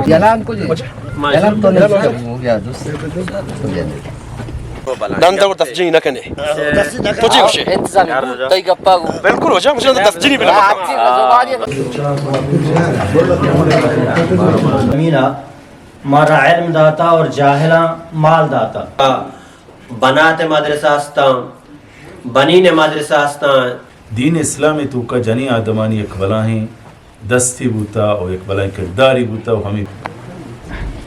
یلان کجے؟ یلان تو نہیں ہو گیا دوست۔ دن دور دست جنگ نہ کنے۔ تو چی گوشے؟ انتظامی گو، تئی گپا گو۔ بالکل ہو جا، مجھے دست جنگ بنا۔ زمین مارا علم داتا اور جاہلاں مال داتا۔ بنات مدرسہ استاں، بنین مدرسہ استاں۔ دین اسلام ءِ توکا جنیں آدمانی یک بلاہیں دستے بوتا و یک بلاہیں کردارے بوتا و ہمے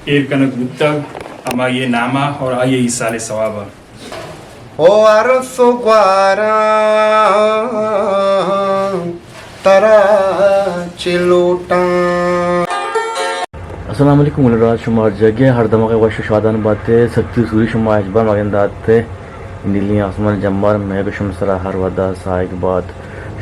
ایر کنگ بوتگ، ہمائی ءِ نام ءَ اور آئی ءِ ایصال ثواب ءَ۔ او ارس گواراں ترا چہ لوٹاں۔ السلام علیکم، گل راج شما ہر جگہ ہر دماغ وش و شادان باتے، ستی و سوری شما اجبا مگن داتے، نیلی آسمان جمبار مہگ شم سرا ہر ودا سائگ بات،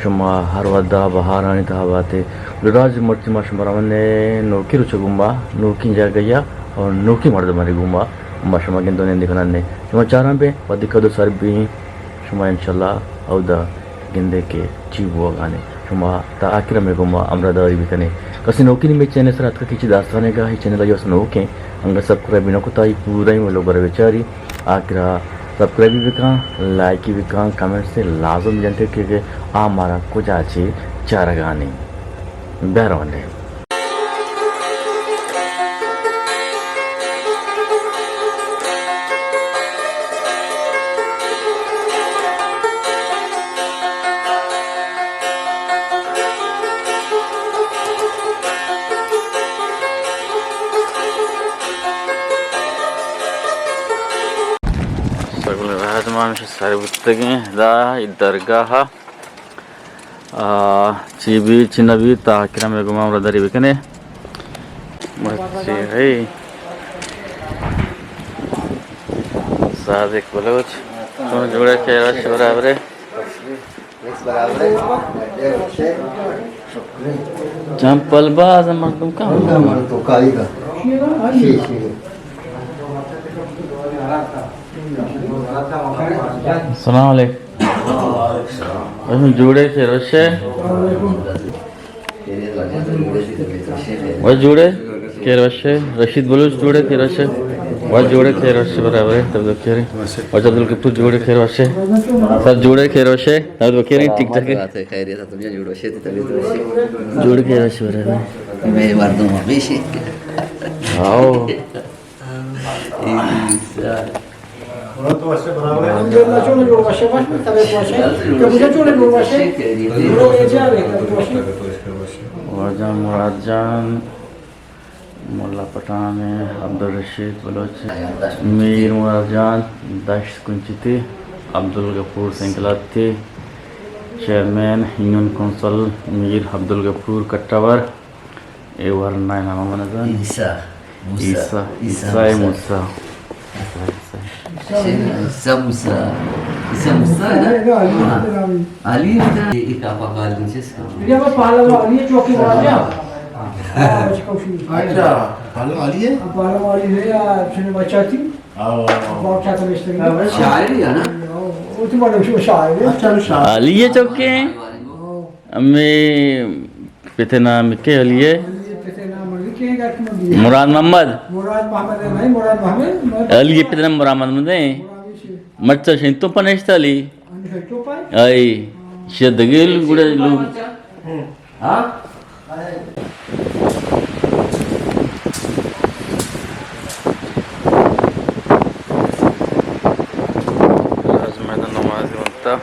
شما ہر ودا بہارانی تہا باتے۔ گل راج مرچی ما شما رونے نوکی روچ گوما، نوکی جاگہ یا اور نوکی مردمانی گوما۔ ما شما گندو نندی کنن نے۔ شما چاران بے، ودی کدو سر بی، شما انشاءاللہ اودا گندے کہ چی بوگانے۔ شما تا آخر میں گوما ہمراہ داری بکنے۔ کسی نوکی نی میں چینل سر اتکا کچی داستانے گا، ہی چینل ایو نوکیں، انگا سبسکرائب نہ کتا، ہی پورا ہی لوگ بر بیچاری۔ آخرا سبسکرائب بھی بکن، لائک بھی بکن، کمنٹ سے لازم جنتے کہ، کہ آ مارا کجا چے چارگانی۔ بہرحال سگل راج ما ہمیشہ سر بوتگیں، دا درگاہ۔ آ، چی بی، چی نہ بی، تا آخر ہمیں گما ہمراہ داری بکنے۔ مرچی ہے۔ صادق بلوچ، چون جوڑے، خیر وش برابرے؟ چمپل باز مردم کم۔ السلام علیکم۔ جوڑے، خیر وشے؟ و جوڑے، خیر وشے؟ رشید بلوچ جوڑے، خیر وشے؟ و جوڑے، خیر وشے، برابرے، تب تو خیرے۔ و عبدالغفور جوڑے، خیر وشے؟ سب جوڑے، خیر وشے؟ تب تو خیرے، ٹھیک ٹھاک ہے؟ خیریت ہے، تم جوڑ وشے، طبیعت وشے؟ جوڑے، خیر وشے، برابرے۔ میں مردم ہمیشہ۔ آؤ۔ الحمدللہ، چون جوڑ وشے، وش بی، طبیعت وشے؟ کہ مجھے چون جوڑ وشے؟ واجہ مراد جان، ملا پٹھان، عبدالرشید بلوچ، میر مراد جان، دشت کنچتی، عبدالغفور سنگلاتی، چیئرمین یونین کونسل میر عبدالغفور کٹور، اے ورنائے نام من زان۔ عیسیٰ۔ موسیٰ۔ عیسیٰ۔ عیسیٰ عیسیٰ موسیٰ۔ موسیٰ۔ عیسیٰ موسیٰ۔ عیسیٰ موسیٰ ہے نا؟ علی ہے۔ ہاں۔ علی ہے نا؟ یہ کیا پکا لیں چیز کا؟ یہ وہ پہلوان علی ہے، چوکی والا۔ اچھا، پہلوان علی ہے؟ پہلوان علی ہے یا سنے بچاتی؟ ہاں۔ بہت اچھا تو رشتہ ہے۔ شاعر ہی ہے نا؟ وہ تو بڑا شاعر ہے۔ اچھا، شاعر۔ علی ہے چوکی؟ ہاں۔ ہمے پت ءِ نام کئے؟ علی ءِ؟ علی ءِ پت ءِ نام علی کئے؟ مراد محمد۔ مراد محمد ہے، نہیں، مراد محمد۔ علی ءِ پت ءِ نام مراد محمد ہے۔ مراد محمد۔ مرچا شنتو پنشت علی۔ آئی، شدگیل گڑے لوگ۔ ہاں؟ راز میدان نماز بنتا۔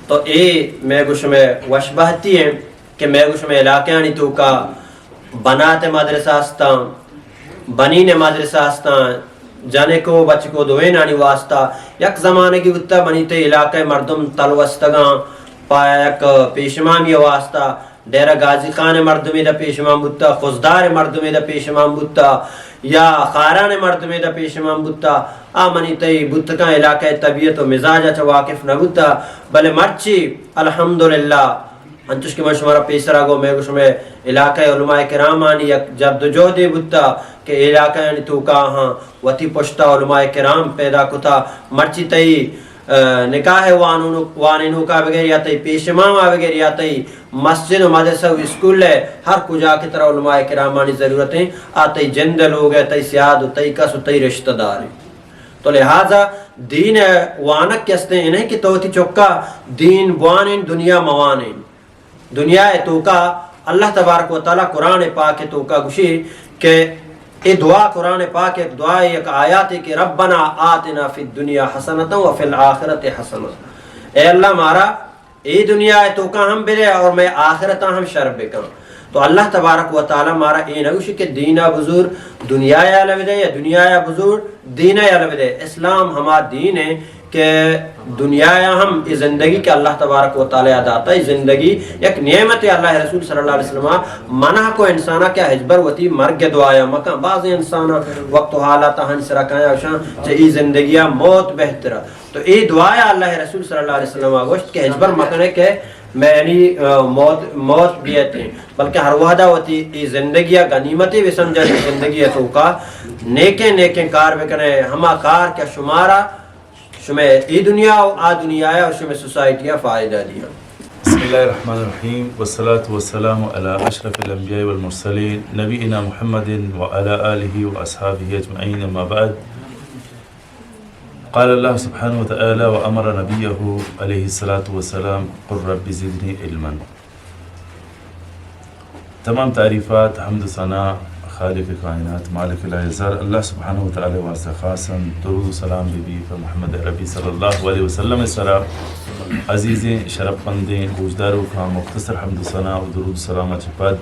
تو اے مئے گو شمئے وش بہتی ایں کہ مئے گو شمئے علاقہانی توکا بنات مدرسہ استاں، بنین مدرسہ استاں، جنکو بچکو دوئینانی واسطہ یک زمانگی بوتا، منی تئی علاقہ مردم تلوستگاں پہ یک پیشمامی واسطہ۔ ڈیرہ غازی خان ءِ مردمے دا پیشمان بوتا، خضدار ءِ مردمے دا پیشمان بوتا، یا خاران ءِ مردمے دا پیشمان بوتا۔ آ منی تئی بوتکاں علاقہ ءِ طبیعت و مزاج ءَ چہ واقف نہ بوتا، بلے مرچی الحمدللہ انچوش کہ من شمارا پیسرا گوں، مئے گوں شمئے علاقہ ءِ علماء کرامانی یک جد و جہدے بوتا کہ علاقہانی توکا آہاں وتی پشتا علماء کرام پیدا کتا۔ مرچی تئی، ء، نکاح ءِ وانونو-، وانینوکا بگر یا تئی پیش اماما بگر یا تئی مسجد و مدرسہ و اسکول ءِ ہر کجا کہ ترا علماء کرامانی ضرورت ایں، آ تئی جند ءِ لوگ ءِ، تئی سیاد و تئی کس و تئی رشتہ دار ایں۔ تو لہذا دین ءِ وانگ کہ استیں، انہیں کہ تو وتی چکا دین بوانین، دنیا موانین۔ دنیا ءِ توکا اللہ تبارک و تعالی قرآن پاک ءِ توکا گوشی کہ اے دعا، قرآن پاک ءِ یک دعا ءِ یک آیاتے کہ ربنا آتنا فی الدنیا حسنۃ و فی الآخرۃ حسنۃ، اے اللہ مارا اے دنیا ءِ توکا ہم بدے اور مئے آخرتا ہم شر بکن۔ تو اللہ تبارک و تعالی مارا اے نہ گوشی کہ دینا بزور دنیا ءَ یلہ بدے یا دنیا ءَ بزور دینا یلہ بدے۔ اسلام ہما دین ایں کہ دنیا ءَ ہم اے زندگی کہ اللہ تبارک و تعالی ءَ داتا، اے زندگی یک نعمت ایں۔ اللہ ءِ رسول صلی اللہ علیہ وسلم ءَ منع کو انسانا کہ ہچبر وتی مرگ ءِ دعایا مکن۔ بعض انسان وقت و حالات ہنچ سرا کایا اشان چہ اے زندگی ءَ موت بہتر۔ تو اے دعایا اللہ ءِ رسول صلی اللہ علیہ وسلم ءَ گوشت کہ ہچبر مکنے کہ مئے یعنی، ء، موت، موت بیتیں، بلکہ ہر وہدا وتی اے زندگی ءَ غنیمتے بسمجھا، اے زندگی ءِ توکا نیکیں نیکیں کار بکنے، ہما کار کہ شمارا شمئے اے دنیا و آ دنیا ءَ و شمئے سوسائٹی ءَ فائدہ دیاں۔ بسم اللہ الرحمن الرحیم، والصلاة والسلام علی اشرف الانبیاء والمرسلین، نبینا محمد وعلی آلہ واصحابہ اجمعین، اما بعد۔ قال اللہ سبحانہ و تعالی و امر نبیہ علیہ الصلاة والسلام، قل رب زدنی علما۔ تمام تعریفات، حمد و ثنا خالق کائنات، مالک لایزال اللہ سبحانہ و تعالی واسطہ خاصاً درود و سلام بہ بی پہ محمد عربی صلی اللہ علیہ وسلم سرا۔ عزیزیں شرپمندیں گوشداروکاں، مختصر حمد و ثنا و درود و سلام چہ پد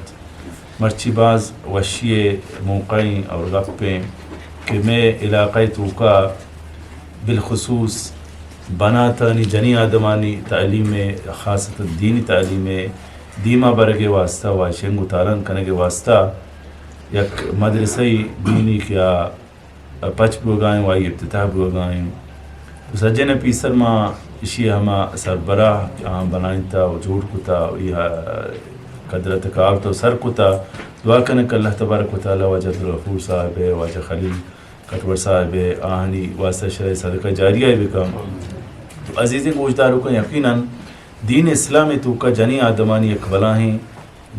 مرچی باز وشی ءِ موقع ایں اور گپ ایں کہ مئے علاقہ ءِ توکا بالخصوص بناتانی، جنی آدمانی تعلیم ءِ، خاصتاً دینی تعلیم ءِ دیما برگ ءِ واسطہ و شنگ و تالان کنگ ءِ واسطہ یک مدرسہ دینی کہ آ پچ بوگا ایں و آئی افتتاح بوگا ایں۔ تو سجن ءَ پیسر ما اشی ءِ ہما سربراہ کہ آہاں بنائینتا و جوڑ کتا و اے ہا-، قدرت کاوت و سر کتا، دعا کنگ کہ اللہ تبارک و تعالی واجہ عبدالغفور صاحب ءِ، واجہ خلیل کٹوڑ صاحب ءِ، آہانی واسطہ شرح صدقہ جاریہ ءَ بکن۔ تو عزیزیں گوشداروکاں، یقیناً دین اسلام ءِ توکا جنی آدمانی یک بلاہیں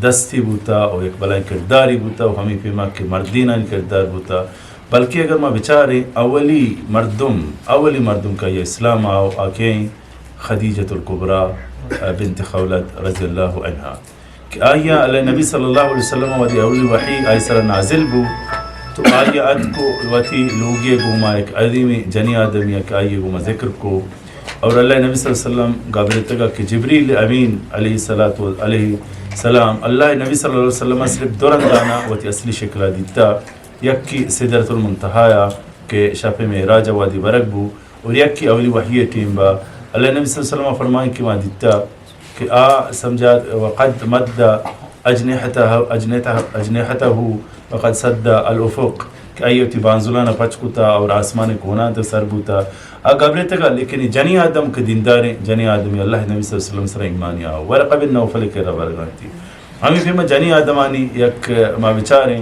دستی بوتا و یک بلاہیں کرداری بوتا و ہمے پیما کہ مردینانی کردار بوتا، بلکہ اگر ما بچاریں اولی مردم، اولی مردم کہ آئی اسلام آو، آ کئے ایں؟ خدیجۃ الکبریٰ بنت خولت رضی اللہ عنہا کہ آئی ءَ اللہ نبی صلی اللہ علیہ وسلم ءَ وہدے اولی وحی آئی سرا نازل بو تو آئی ءَ اتک و وتی لوگی ءِ گوما یک عظیمیں جنی آدمی ءَ کہ آئی ءِ گوما ذکر کو اور اللہ نبی صلی اللہ علیہ وسلم گبرتگا کہ جبریل امین علیہ الصلوۃ و علیہ السلام اللہ نبی صلی اللہ علیہ وسلم ءَ صرف دو رندانا وتی اصلی شکل ءَ دیتا، یکی سدرۃ المنتہا ءَ کہ شپ معراج ءَ وہدے ورگ بو اور یکی اولی وحی ءِ ٹیم با اللہ نبی صلی اللہ علیہ وسلم ءَ فرمائیں کہ ما دیتا کہ آ سمجھات وقد مد اجنحتہ، اجنحتہ، اجنحتہ وقد سد الافق، کہ آئی وتی بانزلانا پچ کتا اور آسمان ءِ کوناں تک سر بوتا۔ آ گبرتگا، لیکن اے جنی آدم کہ دینداریں جنی آدمی اللہ نبی صلی اللہ علیہ وسلم سرا ایمانی آو۔ ورقہ بن نوفل ءِ کرا برگا اتی۔ ہمے پیما جنی آدمانی یک ما بچاریں،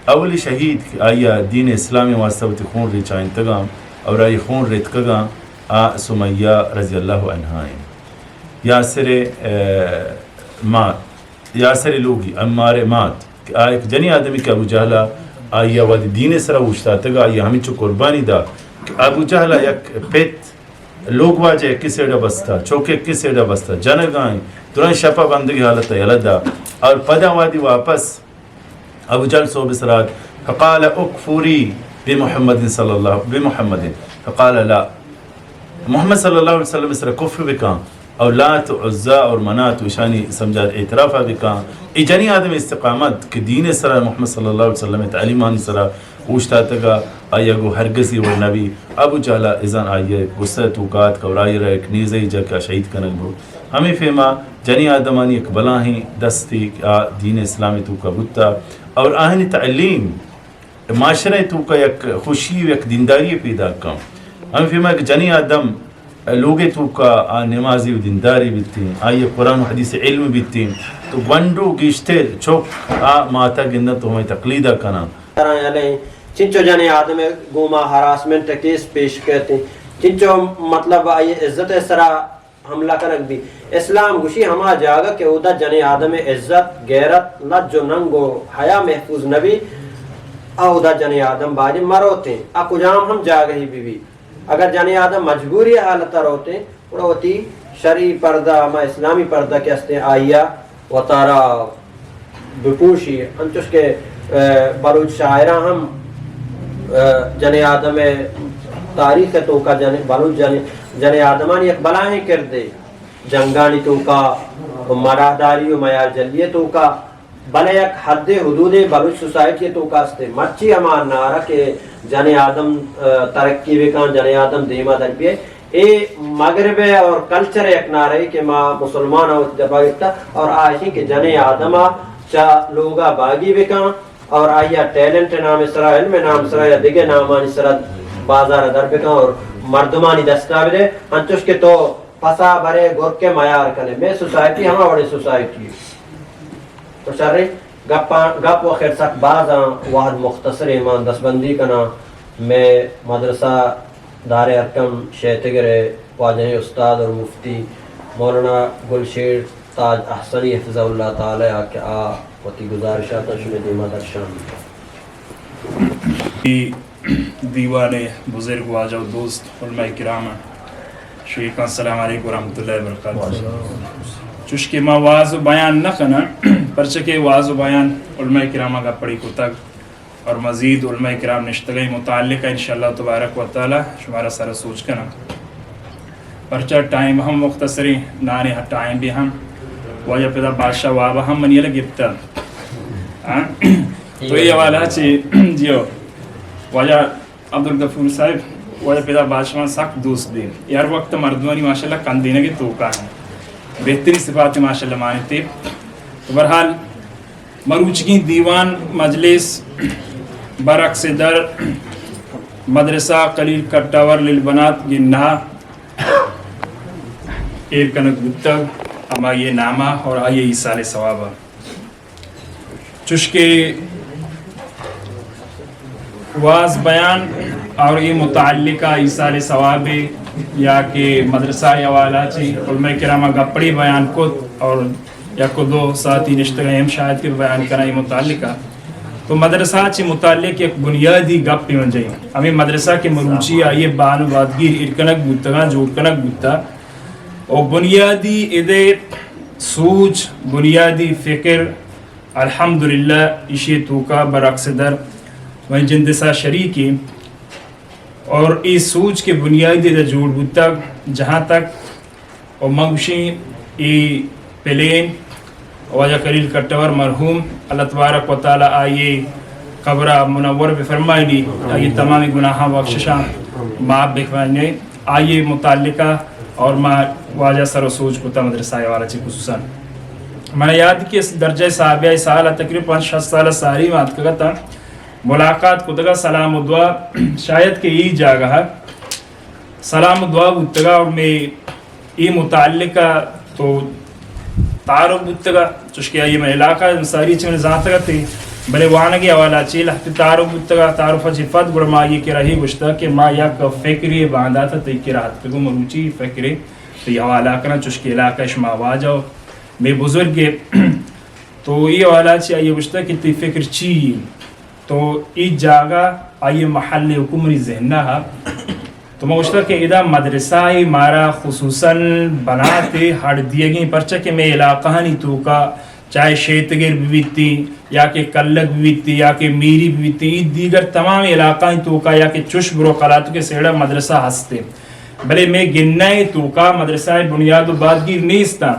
اولی شہید کہ آئی ءَ دین اسلام ءِ واسطہ وتی خون ریچائینتگاں اور آئی خون ریتکگاں، آ سمیہ رضی اللہ عنہا ایں۔ یاسر ءِ، ءَ، مات، یاسر ءِ لوگی عمار ءِ مات کہ آ یک جنی آدمی کہ ابو جہل ءَ آئی ءَ وہدے دین ءِ سرا اوشتاتگا، آئی ءَ ہمینچو قربانی دا کہ ابو جہل ءَ یک پت لوگ واجہ یکے سیڈا بستا، چوک یکے سیڈا بستا، جنگا ایں، درائیں شپا بندگی حالتا یلہ دا اور پدا وہدے واپس ابو جہل صحب سرا ات، فقال اکفری بمحمد صلی اللہ، بمحمد، فقال لا، محمد صلی اللہ علیہ وسلم سرا کفر بکاں، او لات و عزیٰ اور منات و اشانی سمجھات اعترافا بکاں۔ اے جنی آدم استقامت کہ دین سرا محمد صلی اللہ علیہ وسلم تعلیمانی سرا اوشتاتگا، آئی ءَ گو ہرگز اے وڑ نبی۔ ابو جہل ءَ ازان آئی ءَ غصہ توکا اتک اور آئی ءَ را یک نیزہ جت کہ آ شہید کنگ بوت۔ ہمے پیما جنی آدمانی یک بلاہیں دستے کہ آ دین اسلام توکا بوتا اور آہانی تعلیم معاشرہ توکا یک خوشی و یک دینداری پیدا کن۔ ہمے پیما یک جنی آدم لوگے توکا آ نمازی و دینداری بیتیں، آئی قرآن و حدیث علم بیتیں، تو گونڈو گیشتر چک آ ماتا گندن تو ہمیں تقلیدا کنن۔ طرح یلیں چنچو جنیں آدم گوما ہراسمنٹ کیس پیش کیتیں، چنچو مطلب آئی عزت سرا حملہ کنگ بی۔ اسلام گوشی ہما جاگہ کہ اودا جنیں آدم عزت، غیرت، لج و ننگ و حیا محفوظ نبی، اودا جنیں آدم باید مروتیں، آ کجام ہم جاگہی بی بی۔ اگر جنیں آدم مجبوری حالت روتیں، گڑا وتی شرعی پردہ، ہما اسلامی پردہ کہ استیں، آئیا وتارا بپوشی۔ انچوش کہ، ء، بلوچ شاعراں ہم، ء، جنیں آدم تاریخ توکا جن، بلوچ جن، جنیں آدمانی یک بلاہیں کردے جنگانی توکا، مڑاہداری و میار جلی توکا، بلے یک حد حدودے بلوچ سوسائٹی توکا استے۔ مرچی ہما نعرہ کہ جنیں آدم، ء، ترقی بکن، جنیں آدم دیما در بیئے، اے مغرب اور کلچر یک نعرہ کہ ما مسلمان وتی دپا گپتا اور آ اشی کہ جنیں آدما چا لوگا باگی بکن اور آئیا ٹیلنٹ نام سرا، علم نام سرا یا دگہ نامانی سرا بازار در بکن اور مردمانی دستا بدے، انچوش کہ تو پسا برے گرکے میار کنے۔ مئے سوسائٹی ہما وڑیں سوسائٹی۔ تو شریں گپاں، گپ و خیر سک باز آں، وہد مختصریں، من دستبندی کناں۔ مئے مدرسہ دار ارکم شیتگر ء واجہیں استاد اور مفتی مولانا گل شیر تاج احسنی حفظہ اللہ تعالی ء کہ آ وتی گزارشاتاں شمئے دیما درشان۔ دیوان بزرگ، واجہ و دوست علماء کرام، شیخان، السلام علیکم ورحمۃ اللہ وبرکاتہ۔ چوشکہ ما واز و بیان نہ کناں، پرچہ کہ واز و بیان علماء کرام گپڑی کتگ اور مزید علماء کرام نشتگیں متعلق انشاءاللہ تبارک و تعالی شمارا سر سوچ کناں۔ پرچہ ٹائم ہم مختصریں، نانے ٹائم بھی ہم، واجہ پدا بادشاہ واب ہم منی یلہ گپتا۔ ہاں؟ تو یہ حوالہ چی، جیو، واجہ عبدالغفور صاحب، واجہ پدا بادشاہ سک دوست بی۔ یار وقت مردمانی ماشاءاللہ کندینگے توکا ہیں۔ بہترین صفات ماشاءاللہ مانتے۔ تو بہرحال، مروچگیں دیوان مجلس برعکس در مدرسہ خلیل کٹاور للبنات گنہا ایر کنگ بوتگ، ہما یہ نامہ اور آئیے ایصال ثوابہ۔ چوشکہ واز بیان اور یہ متعلقہ ایصال ثوابے یا کہ مدرسہ حوالہ چی علماء کرامہ گپڑی بیان کت اور یک و دو ساعتی نشتگیں ہم شاید کہ بیان کناں یہ متعلقہ۔ تو مدرسہ چی متعلق یک بنیادی گپ من جائیں۔ ہمیں مدرسہ کے مروچی آئیے بان و بادگیر ایر کنگ بوتگاں، جوڑ کنگ بوتا۔ و بنیادی ادے سوچ، بنیادی فکر، الحمدللہ، ایشی توکا برعکس در من جندسا شریکیں۔ اور ای سوچ کے بنیادی ادے جوڑ بوتگ، جہاں تک و من گوشیں اے پلین واجہ خلیل کٹور مرحوم، اللہ تبارک و تعالی آئیے قبرا منور بفرمائنی، آئیے تمامی گناہاں بخششاں معاف بفرمائنی، آئیے متعلقہ اور ما واجہ سر و سوچ کتا مدرسہ حوالہ چی خصوصاً۔ من یاد کہ اس درجہ صحابیہ سال تقریباً پانچ شش سال ساری مات کگتا ملاقات کتگا، سلام و دعا شاید کہ ای جاگہ سلام و دعا بوتگا اور میں ای متعلقہ تو تعارف بوتگا، چوشکہ آئی میں علاقہ انصاری چہ من زانتگا تے، بلے وانگی حوالہ چی لہتے تعارف بوتگا، تعارف چی فد گڑا ما یہ کرا ہی گوشتا کہ ما یک فکری باندات تے کرا ہتگو مروچی فکری تے حوالہ کنا، چوشکہ علاقہ شما واجہ میں بزرگ تو ای حوالہ چی آئی گوشتا کہ تی فکر چی؟ تو ای جاگہ آئی محل حکم منی ذہن ء ہا۔ تو ما گوشتا کہ ادا مدرسہ ء مارا خصوصاً بنات ء ہڑ دیگیں، پرچہ کہ مئے علاقہانی توکا چاہے شیتگر بہ بیتی یا کہ کلگ بہ بیتی یا کہ میری بہ بیتی، ای دیگر تمام علاقہانی توکا یا کہ چش برو قلاتک ء سیڑا مدرسہ ہستے، بلے مئے گنہ ء توکا مدرسہ ء بنیاد و بادگیر نیستاں۔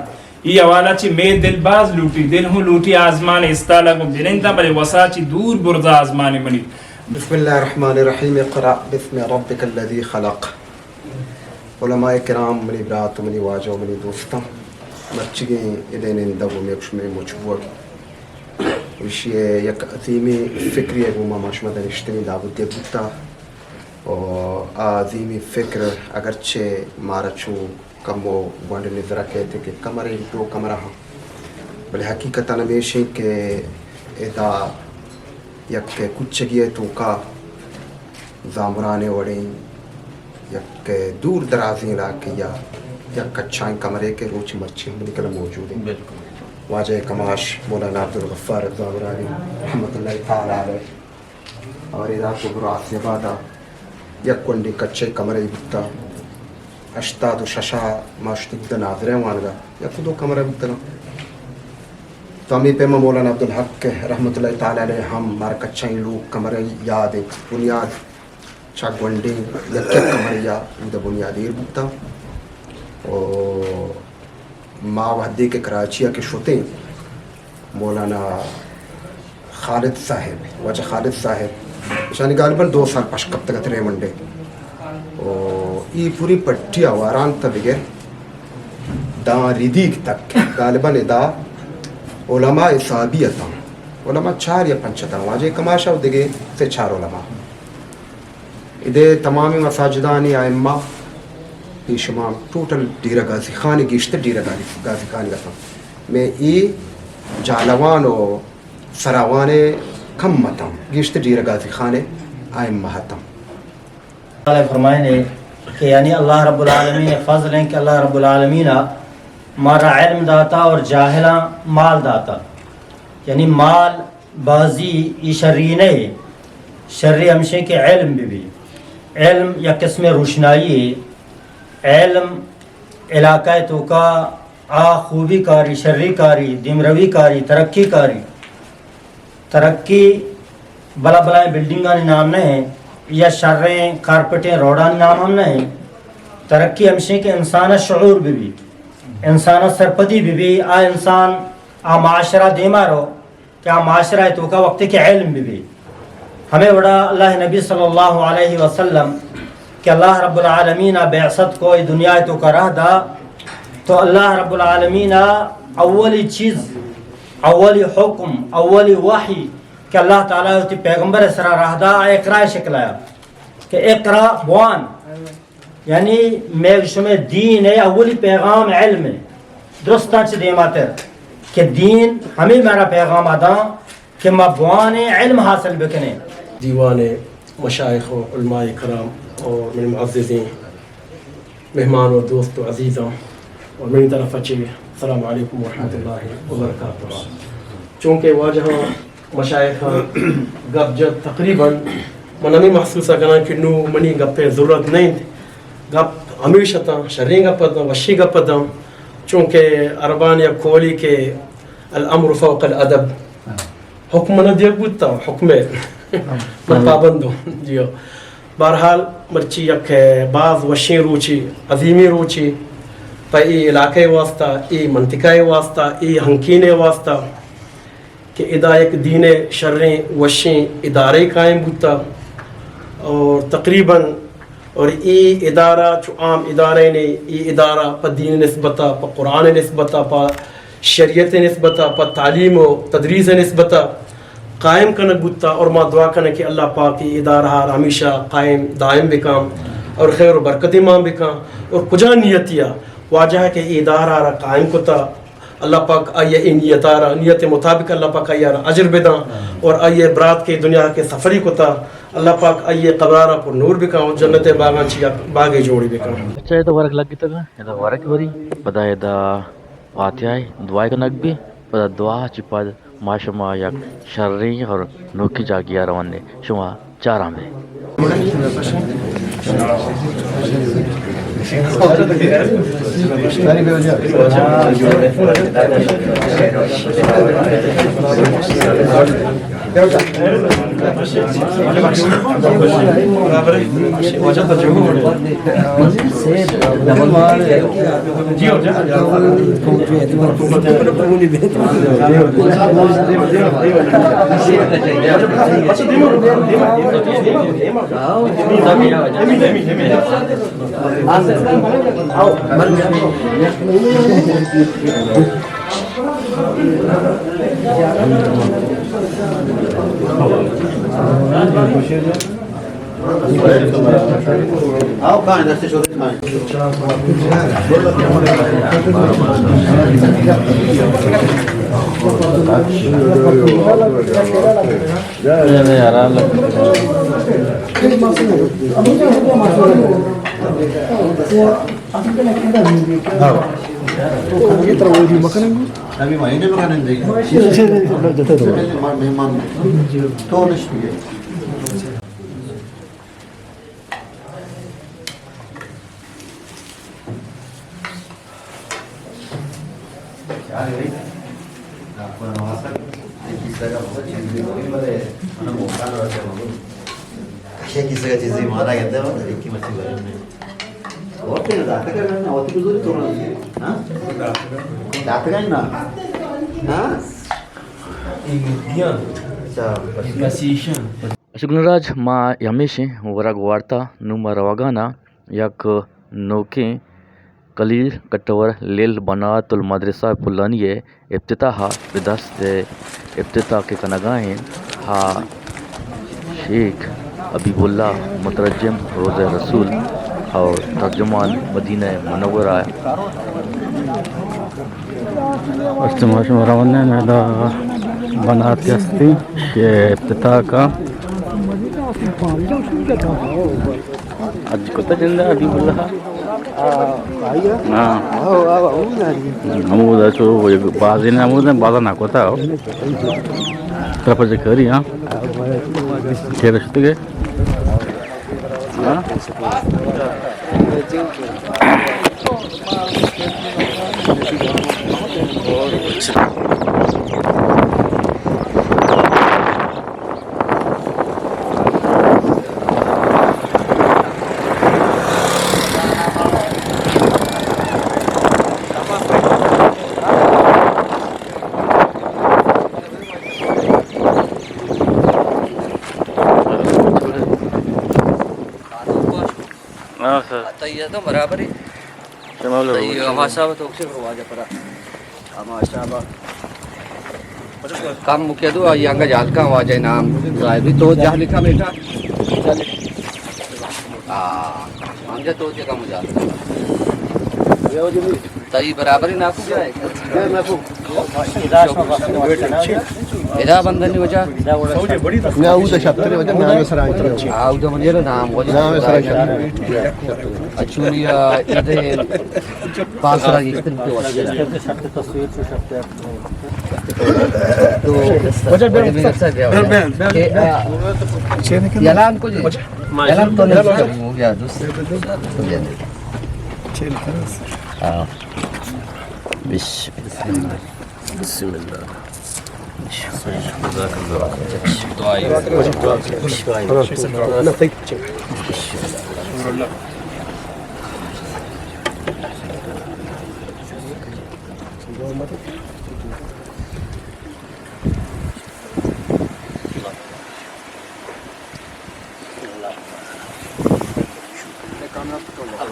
ای حوالہ چی مئے دل باز لوٹی، دل ہوں لوٹی آزمان استالہ گوں بننداں، بلے وسا چی دور برزا آزمان منی۔ بسم اللہ الرحمن الرحیم، اقرأ باسم ربک الذی خلق۔ علماء کرام، منی برات و منی واجہ و منی دوستاں، مرچیگیں ادے نندگ و مئے شمئے مچ بوگ، ایشی ء یک عظیمیں فکری ء گوما ما شما دنشتنی دعوت دیگ بوتا۔ و آ عظیمی فکر اگرچہ مارا چو کمو گونڈ نظر ء کیت کہ کمرے دو کمرہ ہاں، بلے حقیقتاً ہمیش انت کہ ادا یک کچگی ء توکا زامران ء وڑیں یک دور درازیں علاقے یا یک کچائیں کمرے کہ روچ مرچی ہم منی کلہ موجود انت۔ بالکل۔ واجہ کماش مولانا عبدالغفار زامرانی رحمت اللہ تعالی علیہ اور ادا تو برو آسیاباد ء یک کنڈے کچے کمرے بوتا، ہشتاد و شش ء ما شتگ بوتا ناظرین وانگا، یک دو کمرہ بوتگاں۔ تو ہمے پیما مولانا عبدالحق رحمت اللہ تعالی علیہ ہم مارا کچائیں لوگ کمرہ یاد انت۔ بنیاد چا گونڈیں یک یک کمرہ یا اود بنیاد ایر بوتا۔ و ما وہدے کہ کراچی ء کہ شتیں، مولانا خالد صاحب، واجہ خالد صاحب، اشانی غالباً دو سال پش کپتگ ات ریمنڈ ء۔ و ای پوری پٹی آواران تا بگر داں ردیگ تک غالباً ادا علماء حسابی اتاں، علماء چار یا پنچ اتاں، واجہ کماشا و دگہ سے چار علماء۔ ادے تمامی مساجدانی ائمہ پیشمام ٹوٹل ڈیرہ غازی خان، گیشتر ڈیرہ غازی، غازی خان اتاں۔ میں ای جالوان و سراوان کم اتاں، گیشتر ڈیرہ غازی خان ائمہ اتاں۔ تعالیٰ فرمائنے کہ یعنی اللہ رب العالمین فضل ہیں کہ اللہ رب العالمین مارا علم داتا اور جاہلاں مال داتا۔ یعنی مال بازی ای شری نہ، شری ہمشیں کہ علم بہ بی۔ علم یک قسم روشنائی ہے۔ علم علاقہ توکا آ خوبی کاری، شری کاری، دیمروی کاری، ترقی کاری۔ ترقی بلا بلائیں بلڈنگانی نام نہ ہیں یا شریں کارپٹیں روڈانی نام ہم نہ ہیں۔ ترقی ہمشیں کہ انسان شعور بہ بی، انسان سرپدی بہ بی، آ انسان آ معاشرہ دیما رو کہ آ معاشرہ ء توکا وقتی کہ علم بہ بی۔ ہمے وڑا اللہ نبی صلی اللہ علیہ وسلم کہ اللہ رب العالمین ء بعثت کو، اے دنیا ء توکا راہ دا، تو اللہ رب العالمین ء اولی چیز، اولی حکم، اولی وحی کہ اللہ تعالی وتی پیغمبر ء سرا راہ دا، آ اقرا ء شکل ء کہ اقرا بوان۔ یعنی مئے شمئے دین ء اولی پیغام علم ء، درستاں چہ دیماتر کہ دین ہمے مارا پیغام ء داں کہ ما بوانیں، علم حاصل بکنیں۔ دیوان مشائخ و علماء کرام اور منی معززیں مہمان و دوست و عزیزاں اور منی طرف چہ السلام علیکم ورحمۃ اللہ وبرکاتہ۔ چونکہ واجہاں مشائخاں گپ جت، تقریباً من ہمے محسوس ء کناں کہ نوں منی گپ ء ضرورت نہ انت۔ گپ ہمیش اتاں، شریں گپ اتاں، وشیں گپ اتاں، چونکہ عربانی یک قولی کہ الامر فوق الادب، حکم من دیگ بوتا، حکم ء من پابندوں۔ جی ہو۔ بہرحال مرچی یک باز وشیں روچے، عظیمیں روچے پہ اے علاقہ ء واسطہ، اے منطقہ ء واسطہ، اے ہنکین ء واسطہ۔ کہ ادا یک دین ء شریں وشیں ادارے قائم بوتا اور تقریباً اور اے ادارہ چو عام ادارہ نے، اے ادارہ پہ دین نسبتا، پہ قرآن نسبتا، پہ شریعت نسبتا، پہ تعلیم و تدریس نسبتا قائم کنگ بوتا اور ما دعا کنیں کہ اللہ پاک اے ادارہ ہمیشہ قائم دائم بکاں اور خیر و برکت مان بکاں اور کجا نیتیا واجہ کہ اے ادارہ را قائم کتا، اللہ پاک آئی ء اے نیت ء را، نیت مطابق اللہ پاک آئی ء را اجر بداں اور آئی ء برات کہ دنیا کہ سفری کتا، اللہ پاک آئی ء قبر ء را پر نور بکاں اور جنت ء باغاں چی یک باغے جوڑی بکاں۔ اچھا، ادا ورگ لگتگ، ادا ورگ وری، پدا ادا فاتحہ ء دعا کنگ بی، پدا دعا چی پد ما شما یک شریں اور نوکی جاگی ء روان دے۔ شما چاران بے۔ ابھی مہینے میں کھانے دیں گے۔ مہمان تو نشتی ہے۔ شکر راج، ما ہمیشیں ورگ وارتا نوں ما روگانا یک نوکیں کلیل کٹور لیل بنات المدرسہ پلانی ء افتتاح ء بہ دست ء افتتاح کہ کنگا انت، ہا شیخ حبیب اللہ مترجم روضہ رسول اور ترجمان مدینہ منورہ۔ است ما شما روان ادا بنات ہستی کہ افتتاح کا۔ اج کتا جندہ حبیب اللہ۔ ہاں۔ ہمودا چو بازی نے ہمودا بازا نہ کتا ہو۔ طرف سے کری، ہاں۔ خیر شتگے۔ ہاں۔ ہاں سر۔ تئی تو برابر ہی۔ تئی ہما حساب تو اکثر واجہ پرا۔ ہما حساب۔ کم مکہ دو، آئی انگا جال کا واجہ نام۔ صاحبی تو جہل کا بیٹا۔ ہاں۔ ہم جا تو جگہ مجال۔ تئی برابر ہی ناکو جائے۔ ادا بندنی وجہ۔ نہ، او تو شتر وجہ نام سرا۔ آ، او تو منی نام وجہ۔ نام سرا۔ اچھو یا ادے پاس را گیتن تو وجہ۔ تو وجہ بیا۔ کہ، آ، یلان کو جی۔ یلان تو نہیں ہو گیا دوست۔ ہاں۔ بسم اللہ۔ بسم اللہ۔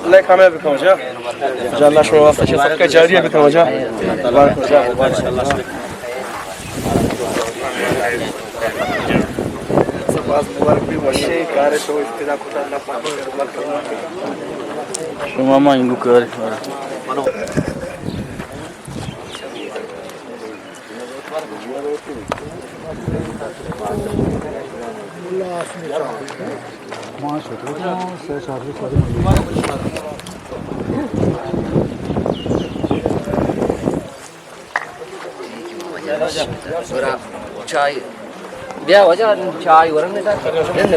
اللہ کامیاب بکن واجہ۔ جا اللہ شما واسطہ شما صدقہ جاریہ بکن واجہ۔ بارک اللہ، بارک اللہ۔ باز مبارک بی، وشیں کارے تو ابتدا کتا، اللہ پاک۔ شما ما انگو کار۔ چائے۔ بیا واجہ، چائے ورن دے سر۔ بسم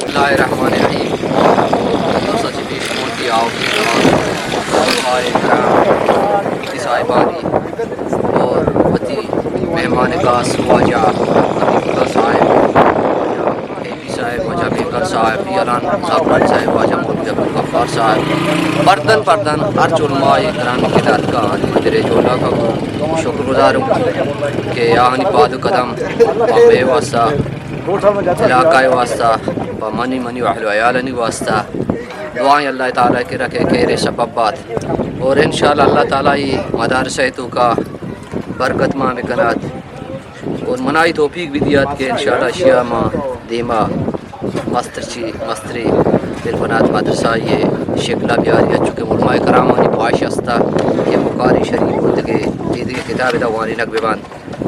اللہ الرحمن الرحیم۔ سچ پیش کن کہ آؤ کی جوان، علماء کرام، مفتی صاحبانی اور وتی مہمان خاص واجہ حبیب اللہ صاحب، واجہ اے پی صاحب، واجہ بیکر صاحب، یلان صاحب، صاحب، واجہ مولوی عبدالغفار صاحب، بردن بردن ہر علماء کرام کہ داتکا آنی مندر جوڑا کا شکر گزار ہوں کہ آہانی پاد و قدم پہ مئے واسطہ، علاقہ واسطہ، پہ منی، منی اہل و عیالانی واسطہ دعائیں اللہ تعالیٰ کہ رکھے خیر سبب بات۔ اور انشاءاللہ اللہ تعالیٰ ای مدارسہ توکا برکت ما بکنات اور منائی توفیق بھی دیات کہ انشاءاللہ اشیا ما دیما مستر چی مستری بلبنات مدرسہ ءِ شکل ءَ بیاری، چونکہ علماء کرامانی خواہش ہستا کہ بخاری شریف و دگہ، اے دگہ کتاب ادا وانینگ بہ بنت،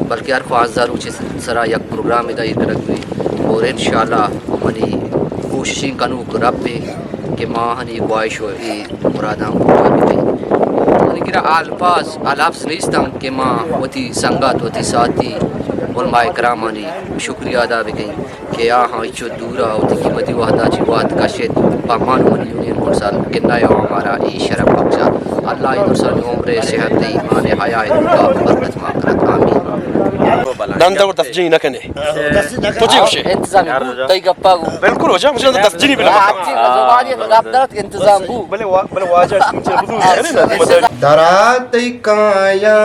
بلکہ ہر پانزدہ روچ سرا یک پروگرام ادا ایر کنگ بی اور انشاءاللہ منی کوششیں کنوک رب کہ ما ہنی خواہش و اے مراداں پورا بکنیں۔ منی کرا الفاظ، الفظ نیستن کہ ما وتی سنگت، وتی ساتھی علماء کرامانی شکریہ ادا بکنیں کہ آہاں چو دورا وتی قیمتی وہدا چی وہد کشت، پہ من و منی یونین کونسل کہ نیا ہمارا اے شرف بخشا۔ اللہ اے درسانی عمر، صحت، ایمان، حیا توکا برکت ما کنت۔ آمین۔ نن دور دست جنی نہ کنے۔ تو چی گوشے؟ انتظامی بو، تئی گپا گو۔ بالکل ہو جا، مجھے دست جنی بلا۔ ہاں، چی زبانی گپ دارت کہ انتظام بو۔ بلے وا-، بلے واجہ چون چی بزرگ ہے نا، مطلب۔ درا تئی کایاں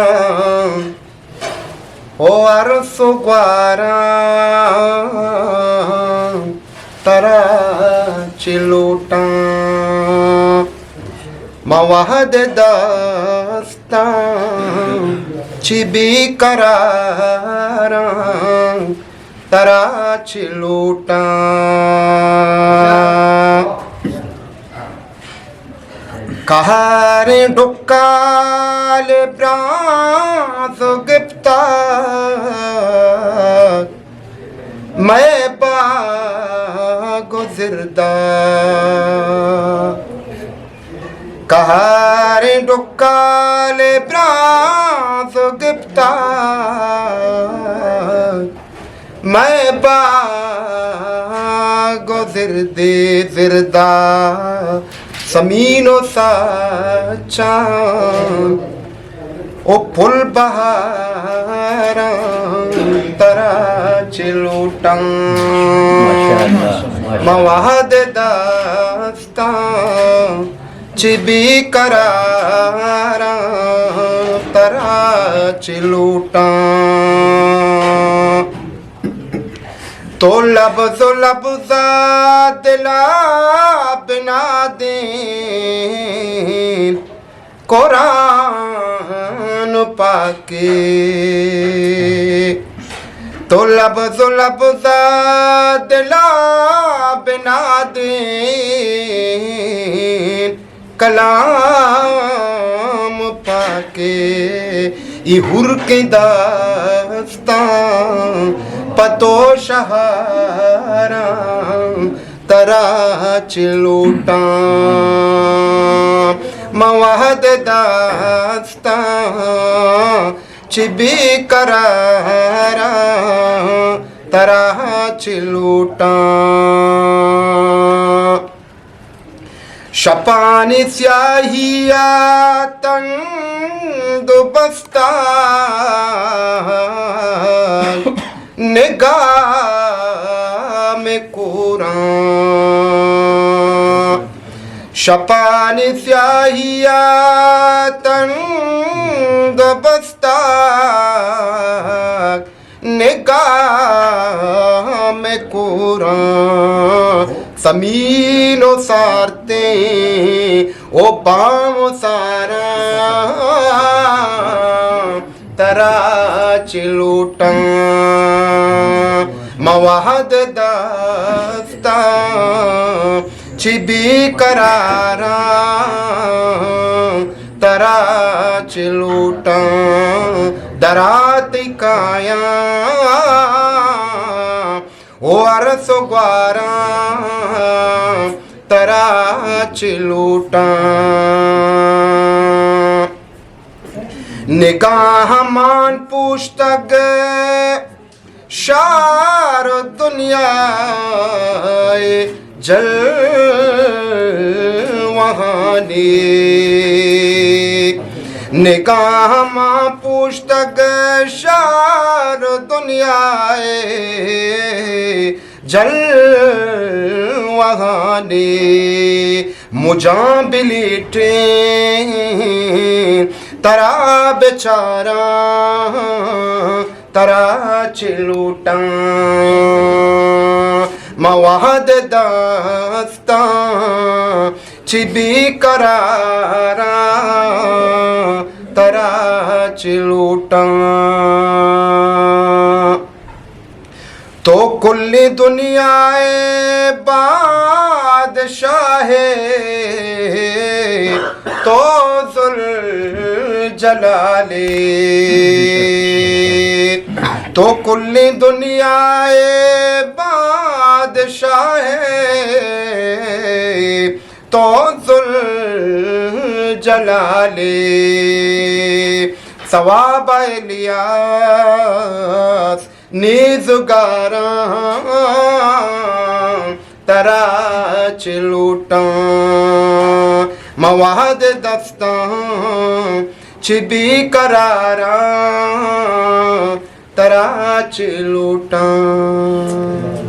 او ارس و گواراں، ترا چی لوٹاں؟ ما وہد دستاں چی بے قراراں، ترا چی لوٹاں؟ قہریں ڈکال برانز گپتا مئے باگ و زردا۔ قہریں ڈکال برانز گپتا مئے باگ و زردے زردا، سمین و سچاں و پل بہاراں، ترا چی لوٹاں؟ ما وہد دستاں چی بے قراراں، ترا چی لوٹاں؟ تو لبز و لبزا دلا بنادیں قرآن پاکے۔ تو لبز و لبزا دلا بنادیں کلام پاکے، اے ہر کے دستاں پہ تو شہاراں، ترا چی لوٹاں؟ ما وہد دستاں چی بے قراراں، ترا چی لوٹاں؟ شپانی سیاہی ءَ تنگ و بستہ نگاہ مئے کوراں۔ شپانی سیاہی ءَ تنگ و بستہ نگاہ مئے کوراں، سمین و سارتیں و بام و ساراں، ترا چی لوٹاں؟ ما وہد دستاں چی بے قراراں، ترا چی لوٹاں؟ درا تئی کایاں او ارس و گواراں، ترا چی لوٹاں؟ نگاہ مان پوشتگ شار دنیائے جلوہانی، نگاہ مان پوشتگ شار دنیائے جلوہانی، مجاں بلیٹیں ترا بچاراں، ترا چی لوٹاں؟ ما وہد دستاں چی بے قراراں، ترا چی لوٹاں؟ تو کلی دنیا ءِ بادشاہ ئے تو ذوالجلال ئے، تو کلی دنیا ءِ بادشاہ ئے تو ذوالجلال ئے۔ ثواب الیاس نیزگاراں ترا چہ لوٹاں، من وہد دستاں چہ بے قراراں ترا چہ لوٹاں۔